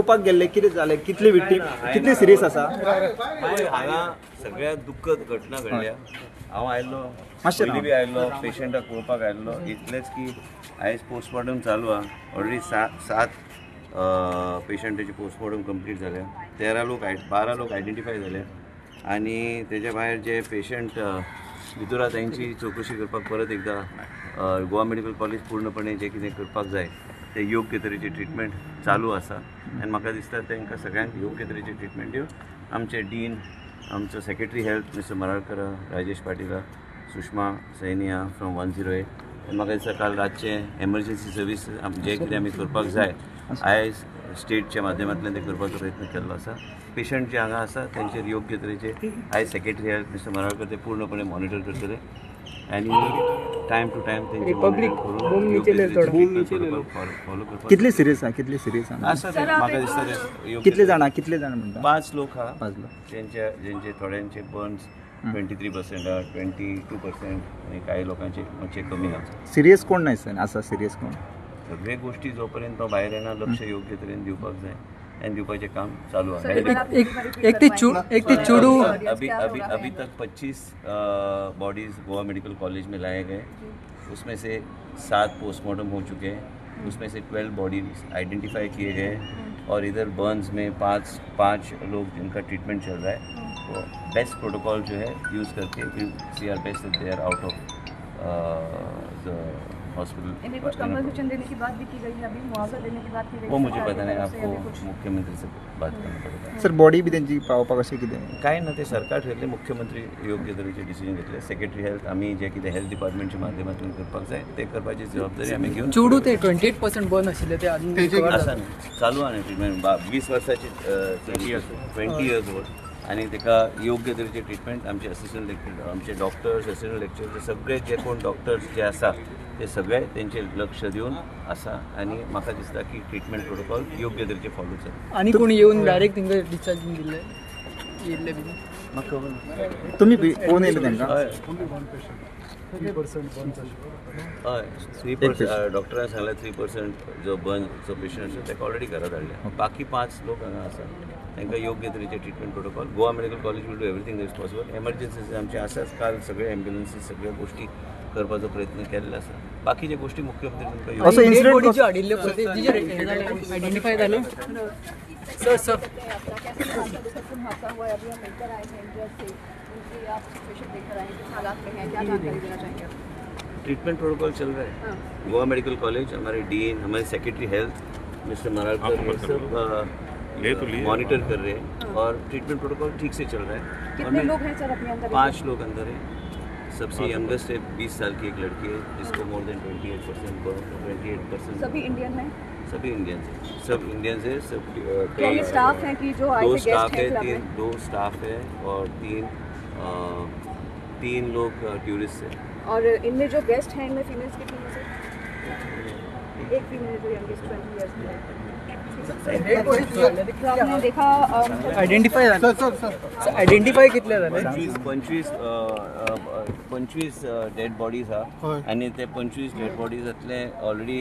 पळोवपाक गेल्ले कितें जालें, कितली विक्टीम, कितली सिरियस आसा? हांगा सगळ्यात दुःखद घटना घडल्या. हांव आयल्लो, पयलीं बी आयल्लो, पेशंटाक पळोवपाक आयल्लो. इतलेंच की आयज पोस्टमॉर्टम चालू आहा. ऑलरेडी 7 पेशंटाचे पोस्टमॉर्टम कंप्लीट जाल्या. 13 लोक 12 लोक आयडेंटिफाय जाले आनी तेच्या भायर जे पेशंट भितर आहा तेंची चवकशी करपाक परत एकदां गोवा मेडिकल कॉलेज पूर्णपणे जे कितें करपाक जाय ते योग्य तरेची ट्रिटमेंट चालू आसा. आनी म्हाका दिसता तांकां सगळ्यांक योग्य तरेची ट्रिटमेंट दिवन आमचे डीन, आमचो secretary health mister Maralkar, Rajesh Patil, Sushma Saini from 108. आनी म्हाका दिसता काल रातचें एमर्जन्सी सर्वीस जे कितें आमी करपाक जाय आयज स्टेटच्या माध्यमांतल्यान ते करपाचो प्रयत्न केल्लो आसा. पेशंट जे हांगा आसा तेंचेर योग्य तरेचे आयज सेक्रेटरी हेल्थ मिस्टर मराळकर ते पूर्णपणे मॉनिटर करतले आनी टायम टू टायम तेंचे फॉलो करपाक. कितली सिरियस आसा, कितली सिरियस आसा ते म्हाका दिसता ते कितले जाणां, कितले जाणां म्हणटा? 5 लोक आहा. 5 लोक जेंचे जेंचे थोड्यांचे बर्न्स 23% आहा, 22% आनी कांय लोकांचे मातशे कमी आहा. सिरियस कोण नाही सर आसा? सिरियस कोण? सगळे गोष्टी जोपर्यंत तो भायर येना लक्ष योग्य तरेन दिवपाक जाय आनी दिवपाचें काम चालू आहा. एक ते चुडू अभी अभी अभी तक 25 बॉडीज गोवा मेडिकल कॉलेज में लाए गए, उसमें से 7 पोस्टमार्टम हो चुके हैं, उसमें से 12 बॉडीज आइडेंटिफाई किए गए और इधर बर्न्स में 5 लोग जिनका ट्रीटमेंट चल रहा है. तो बेस्ट प्रोटोकॉल जो है यूज़ करके we see our best they are out of the hospital. कुछ कंपनसेशन देने की बात भी की गई है, अभी मुआवजा देने की बात की गई है, वो मुझे पता नहीं, आपको मुख्यमंत्री से बात करना पड़ेगा. सर बॉडी बी त्यांची पावपाक अशें कितें काय ना ते सरकार ठरले, मुख्यमंत्री योग्य तरेचे डिसिजन घेतले. सेक्रेटरी हेल्थ आमी जे कितें हेल्थ डिपार्टमेंटच्या माध्यमांतून करपाक जाय ते करपाची जबाबदारी आमी घेवन. चुडू ते 28% बर्न आशिल्ले ते आसा न्ही, चालू आहा न्ही ट्रिटमेंट. 20 वर्साची 20 इयर्स ओल्ड आनी ताका योग्य तरेचे ट्रिटमेंट आमचे असिस्टंट लेक्चर, आमचे डॉक्टर्स, असिस्टंट लेक्चर, सगळे जे कोण डॉक्टर्स जे आसा ते सगळे तेंचेर लक्ष दिवन आसा आनी म्हाका दिसता की ट्रिटमेंट प्रोटोकॉल योग्य तरेचे फॉलो जाता. आनी कोण येवन डायरेक्ट तेंकां डिस्चार्ज दिल्ले येयल्ले बी म्हाका खबर ना. तुमी पळोवन येयले तेंकां? हय हय, 3% डॉक्टरान सांगलें 3% जो बर्नचो पेशंट आसा ताका ऑलरेडी घरा धाडल्या. बाकी 5 लोक हांगा आसा तांकां योग्य तरेचे treatment protocol Goa medical college will do everything that is possible. Emergency आमचे आसाच, काल सगळे एम्ब्युलन्सीस सगळ्यो गोश्टी करपाचो प्रयत्न केल्लो आसा. बाकीचे गोश्टी मुख्यमंत्री तुमकां असो इन्सिडंट हाडिल्ले आयडेंटिफाय जाले सर. सर ट्रीटमेंट प्रोटोकॉल चल रहा है गोवा मेडिकल कॉलेज. हमारे डीन, हमारे सेक्रेटरी हेल्थ मिस्टर मराळकर ये सब मॉनिटर कर रहे हैं और ट्रीटमेंट प्रोटोकॉल ठीक से चल रहा है. कितने लोग हैं सर अभी अंदर? 5 लोग अंदर हैं. सबसे यंगेस्ट है 20 साल की एक लड़की है जिसको मोर देन 28% 28%. सभी इंडियन हैं? सभी इंडियंस हैं, सब इंडियंस हैं. सब कई स्टाफ हैं कि जो आए 2 थे स्टाफ गेस्ट है, हैं क्लब में? 2 स्टाफ है और 3 लोग टूरिस्ट हैं. और इनमें जो गेस्ट हैं इनमें फीमेल्स कितनी हैं सर? एक फीमेल जो यंगेस्ट 20 इयर्स की है. तो आपने देखा आयडेंटिफाय जाले सर? आयडेंटिफाय कितले जाले? 25 डेड बॉडीज आहा आनी ते 25 डेड बॉडीजांतले ऑलरेडी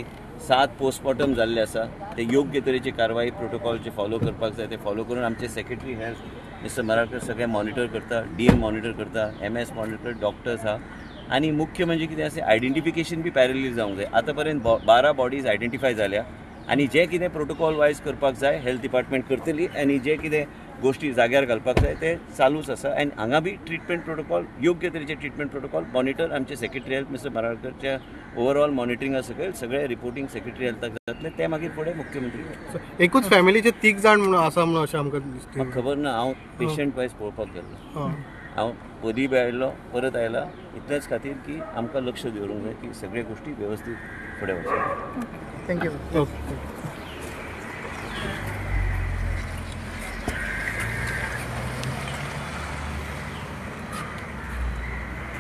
7 पोस्टमॉर्टम जाल्ले आसा. ते योग्य तरेची कारवाई प्रोटोकॉल जे फॉलो करपाक जाय ते फॉलो करून आमचे सेक्रेटरी हेल्थ मिस्टर मराळकर सगळे मॉनिटर करता, डीएम मॉनिटर करता, MS monitor, doctors आहा. आनी मुख्य म्हणजे कितें आसा आयडेंटिफिकेशन बी पॅरलली जावंक जाय. आतां पर्यंत 12 बॉडीज आयडेंटिफाय जाल्या आनी जे कितें प्रोटोकॉल वायज करपाक जाय हेल्थ डिपार्टमेंट करतली आनी जे कितें गोश्टी जाग्यार घालपाक जाय ते चालूच आसा. आनी हांगा बी ट्रिटमेंट प्रोटोकॉल योग्य तरेचे ट्रिटमेंट प्रोटोकॉल मॉनिटर आमचे सेक्रेटरी हेल्थ मिस्टर मराळकरच्या ओवरऑल मॉनिटरिंगा सकयल सगळे रिपोर्टिंग सेक्रेटरी हेल्थाक जातले, ते मागीर फुडें मुख्यमंत्री. एकूच फॅमिलीचे 3 जाण म्हणून आसा म्हणून अशें आमकां दिसता. म्हाका खबर ना, हांव पेशंट वायज पळोवपाक गेल्लो. हांव पयलीं बी आयलो परत आयला इतलेच खातीर की आमकां लक्ष दवरूंक जाय की सगळे गोश्टी वेवस्थीत फुडें वचूंक. Thank you. Okay.